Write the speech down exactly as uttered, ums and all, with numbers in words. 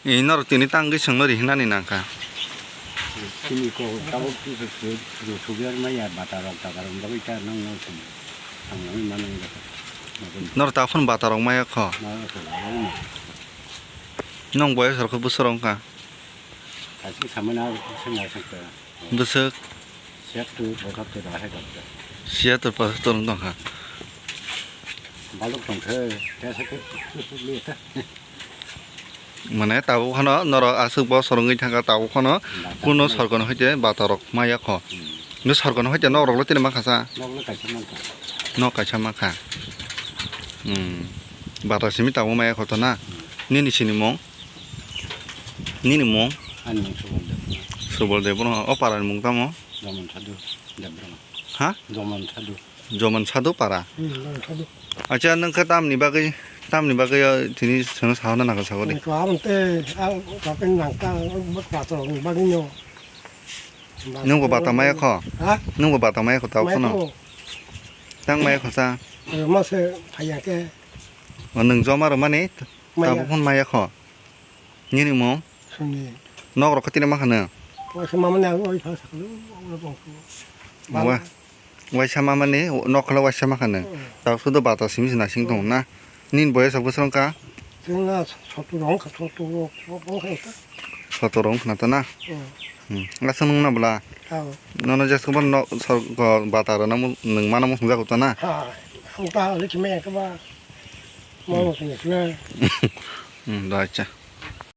I norok tini tangwi chwngno rihinani nangkha. Chini kok tabuk su-, su-, su-, subyar maya bata rok taka rok bagwi ta nang nang sini. Ang nang manang jaka. Norok ta phun bata rok maya kho. Ma rok kho, ma rok ma. Nong boyos rok kho bwswk rok wngkha? Kaisa samani a sengya sakta. Bwswk? Siyattu, pochattu da hai dokta. Siyattu, pochattu wng tongkha. Balok tongkhe, tesa khe, liya ta. Mane tabuk phano norok aswk bosor wngwi thangkha, tabuk phano kuno sorkar hoite bata rok maya kho. Hmm. No sorkar hoite nok rok le tini mankha sa? Nok le kaisa mankha. Nok kaisa mankha. Hmm. Bata simi tabuk maya kho to na? Hmm. Nini sinimung? Nini mung? Ani mung Subol Debbarma. Subol Debbarma. O para ni mung tamo? Doman Sadhu Debbarma. Ha? Doman Sadhu. Joman Sadhu para. Hmm, Joman Sadhu. Acha, nwng khe tamni bagwi, tamni bagwi, o, tini chwngno sahorna nangkha sago de. Nwng khe aboni tei, a, kakhe nangkha, bwk pathor ni bagwi no. Nwng bo bata maya kho? Ha? Nwng bo bata maya kho, tabuk phano? Maya kho. Tang maya kho sa? Eh, ma se phaiya khe. O, nwng joma rwmani, maya. Tabuk phano maya kho. Nini mung? Suni. Nok rok khe tini ma khano? Waisa mama ni ang oi pha saklu, olo bongsu. Wa-, waisa mama ni nok khala waisa ma khano. Hmm. Tabuk sudu bata simi sina sing tong na. Nini boyes rok bwswk wngkha? Chwngna sotur wngkha, sotur wngkha ta. Sotur wngkha na ta na? Hmm. Hmm. Aswk nwng na bwla? Tao. Nono jesko bo nok sor-, go-, bata rwna mu-, nwng mano muchung jago ta na? Ha, ang ta hali kime ka ba. Hmm. Mo muchung jago na. Hmm, da acha.